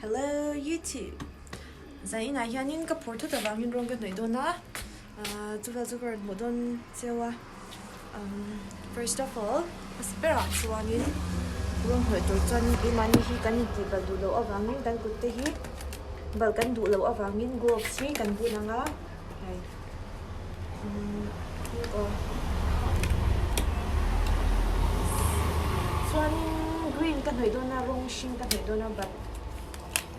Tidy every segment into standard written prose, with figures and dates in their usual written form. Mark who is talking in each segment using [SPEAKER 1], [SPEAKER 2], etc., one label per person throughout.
[SPEAKER 1] Hello YouTube Zan inah hianin ka phur thut avangin rawng ka hnawih dawn a ahh chuvel chu ka rawn hmuh dawn cheu a umm first of all hmasa berah chuanin rawng hnawih tur chuan keimahni hi kan intih balh duh loh avangin kan kut te hi balh kan duh loh avangin gloves hi kan bun ang a hei umm aw chuanin green ka hnawih dawn a rawng hring ka hnawih dawn a but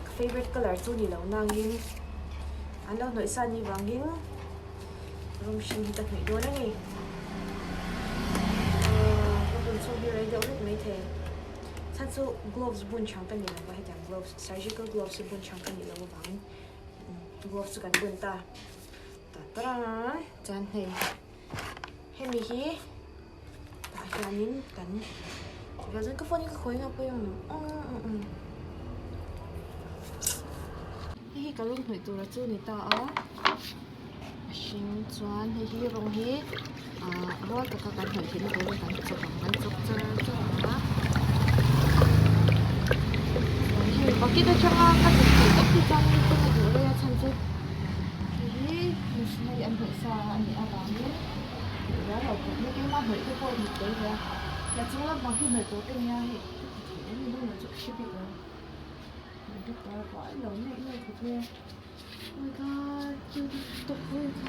[SPEAKER 1] ka favourite colour chu ni lo nangin an lo hnawih sa ni vangin rawng hring hi ka hnawih dawn a ni ahh ka bun chhung hi rei deuh hlek maithei chhan chu gloves bun chang ka ni lo va hetiang gloves surgical gloves hi bun chang ka ni lo avangin gloves chu kan bun ta ta ta chuan hei hemi hi tah hianin kan chuan ka phone hi ka khawi nga pawimawh ang hei hi ka rawng hnawih tura chu a ni ta a a hring chuan hei hi rawng hi ah rual taka kan hnawih theihna turin kan chawk ang kan chawk char char ang a chuan hei bucket atanga ka zuk theih tak hi chuan ka la duh rei a chhan chu hei hi missionary an hnawih sa a nih avangin duh riau lo khawp mai keimah hnawih te pawh a ni tel ve a la chung lampang hi hnawih tawh te nia hei ka ti theih em ni dawn lo chu ka hre bik lo. Oh my god cute lutuk vel kha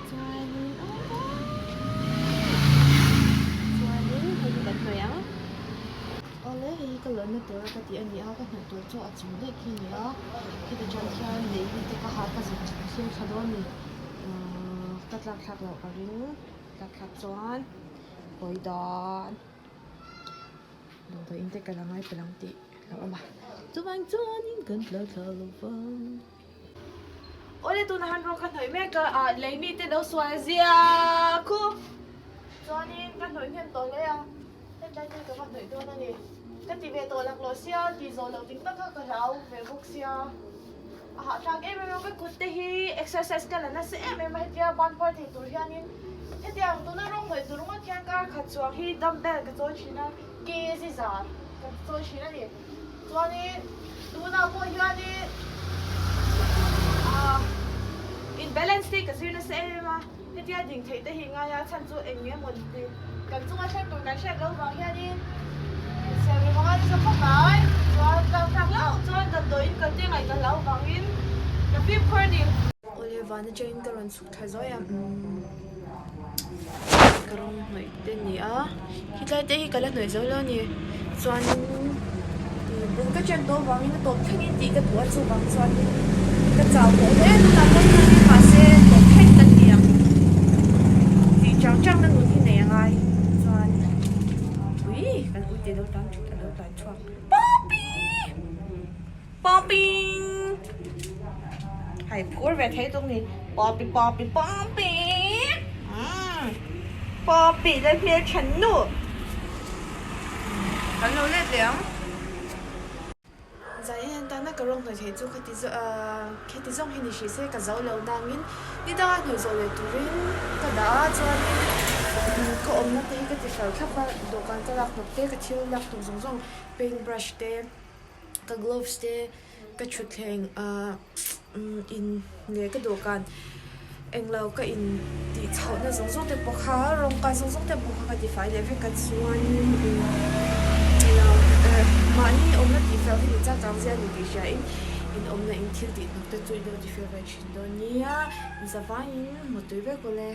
[SPEAKER 1] chuanin oh my god chuanin hei hi kan hnawih ang awle hei hi ka lawmna tura ka tih a ni a ka hnawih tur chu a chung daih khi a ni a khiti tan khian lei hi te ka ha ka zuk thlir thla dawn a ni ahh ka tlak thlak loh ka ring tlak thlak chuan hawi dan. Damdawiin te ka la ngai palh ang tih a lo awm a chuvang chuanin kan tla thla lo vang. Awle tunah han rawng ka hnawih mek a ah lei mite lo sual zia khu chuanin ka hnawih hnem tawh hle a hetlai te ka va hnawih dawn a ni ka ti ve tawh laklawh sia tih zawh loh ding tak kha ka hlau ve bawk sia a hahthlak em em a ka kut te hi exercise ka la nasa em em a hetia ban phar thei tur hianin hetiang tuna rawng hnawih tur ngawt hian kar khat chhuak hi dumbbell ka chawi thin a kg zan ka chawi thin a ni chuanin tunah pawh hianin ah in balance te hi ka zir nasa em em a hetia ding theih te hi ngai a chhan chu eng nge maw ni kan chunga hriat tur kan hriat loh vang hianin insiam rem anga nasa khawp mai chuan tlak thlak hlauh chuan damdawiin kal te ngaih ka hlau vangin ka fimkhur a ni. Awle van atangin ka rawn chhuk thla zuai a umm ka rawng hnawih te a ni a hetlai te hi ka la hnawih zo lo a ni chuanin ih bul ka chen tawh avangin a tawp thlengin tih ka duh a chuvang chuanin ka chau tawh hle a tunah pawh hianin mahse tawp thleng ka ti ang tih chang chang na nun hi nei a ngai chuan ui kan ui te lo tan a lo tlan chhuak Poppy Poppy hei phur ve thei tuk ni Poppy Poppy Poppy umm Poppy le hmel then nu kan lo let leh ang. Zai hian tana ka rawng hnawih theih chu khati ahh kheti zawng hi ni hrih se ka zo lo nangin ni danga hnawih zawh leh turin ka dah a chuanin ka awmna te hi ka ti fel thlap a dawhkan ka lak hnawk te ka thil lak hnawk zawng zawng paint brush te ka gloves te ka thutthleng ahh in leh ka dawhkan englo ka in tih chhoh na zawng zawng te pawh kha rawng kai zawng zawng te pawh kha ka ti fai leh vek a chuanin englo eh mahni awmna tih fel hi ni chak ang zia a ni tih hria in in awmna in thil tih hnawk te chu in lo ti fel ve thin dawn nia zavaiin mutui vek awle.